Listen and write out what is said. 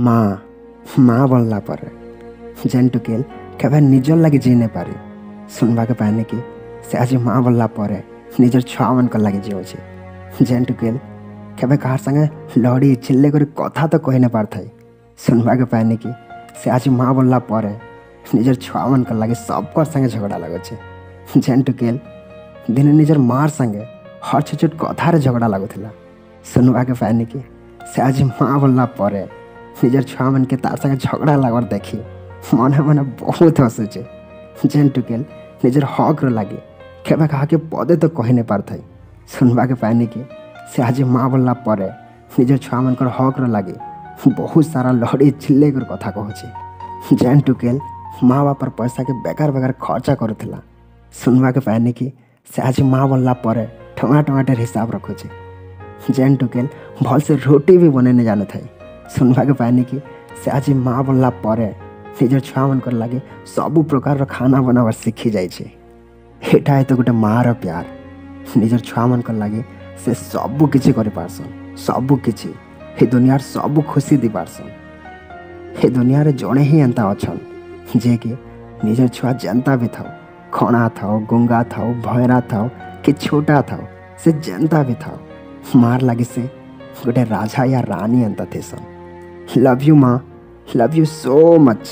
ମା ମା ବନଲା ପରେ ଯେନ୍ ଟୁକେଲ୍ କେବେ ନିଜର୍ ଲାଗି ଜିଇଁ ନାଇଁ ପାରି, ଶୁଣବାକେ ପାଏନି କି ସେ ଆଜି ମା ବନଲା ପରେ ନିଜର ଛୁଆମାନଙ୍କର ଲାଗି ଜିଉଛେ। ଯେନ୍ ଟୁକେଲ୍ କେବେ କାହାର ସାଙ୍ଗେ ଲଢ଼ି ଚିଲ୍ଲେଇ କରି କଥା ତ କହି ନାଇଁ ପାରୁଥାଇ, ଶୁଣବାକେ ପାଏନି କି ସେ ଆଜି ମା ବନଲା ପରେ ନିଜର ଛୁଆମାନଙ୍କର ଲାଗି ସବକର୍ ସାଙ୍ଗେ ଝଗଡ଼ା ଲାଗୁଛେ। ଯେନ୍ ଟୁକେଲ୍ ଦିନେ ନିଜର ମାର୍ ସାଙ୍ଗେ ହର୍ ଛୋଟ ଛୋଟ କଥାରେ ଝଗଡ଼ା ଲାଗୁଥିଲା, ଶୁଣବାକେ ପାଏନି କି ସେ ଆଜି ମା ବନଲା ପରେ ନିଜର ଛୁଆମାନକେ ତାର୍ ସାଙ୍ଗେ ଝଗଡ଼ା ଲାଗବାର ଦେଖି ମନେ ମନେ ବହୁତ ହସୁଛେ। ଯେନ୍ ଟୁକେଲ୍ ନିଜର ହକ୍ର ଲାଗି କେବେ କାହାକେ ପଦେ ତ କହି ନାଇଁ ପାରୁଥାଇ, ଶୁଣବାକେ ପାଏନି କି ସେ ଆଜି ମା ବନଲା ପରେ ନିଜର ଛୁଆମାନଙ୍କର ହକ୍ର ଲାଗି ବହୁତ ସାରା ଲଢ଼ି ଚିଲ୍ଲେଇ କରି କଥା କହୁଛେ। ଯେନ୍ ଟୁକେଲ୍ ମା ବାପାର ପଇସାକେ ବେକାର ବେକାର ଖର୍ଚ୍ଚ କରୁଥିଲା, ଶୁଣବାକେ ପାଏନି କି ସେ ଆଜି ମା ବନଲା ପରେ ଟଙ୍କା ଟଙ୍କାଟେର ହିସାବ ରଖୁଛେ। ଯେନ୍ ଟୁକେଲ୍ ଭଲସେ ରୋଟି ବି ବନେଇ ନାଇଁ ଜାନୁଥାଇ, ଶୁଣବାକେ ପାଏନି କି ସେ ଆଜି ମା ବନଲା ପରେ ନିଜର ଛୁଆମାନଙ୍କର ଲାଗି ସବୁ ପ୍ରକାରର ଖାନା ବନାବାର ଶିଖି ଯାଇଛେ। ଏଇଟା ତ ଗୋଟେ ମାଆର ପ୍ୟାର। ନିଜର ଛୁଆମାନଙ୍କର ଲାଗି ସେ ସବୁ କିଛି କରିପାରସନ୍, ସବୁ କିଛି, ଏ ଦୁନିଆର ସବୁ ଖୁସି ଦେଇପାରସନ୍। ଏ ଦୁନିଆରେ ଜଣେ ହିଁ ଏନ୍ତା ଅଛନ୍ ଯିଏକି ନିଜର ଛୁଆ ଯେନ୍ତା ବି ଥାଉ, ଖଣା ଥାଉ, ଗୁଙ୍ଗା ଥାଉ, ଭଏରା ଥାଉ କି ଛୋଟା ଥାଉ, ସେ ଯେନ୍ତା ବି ଥାଉ, ମାର୍ ଲାଗି ସେ ଗୋଟେ ରାଜା ୟା ରାନୀ ଏନ୍ତା ଥିସନ୍। ଲଭ୍ you ମା, ଲଭ୍ you so much.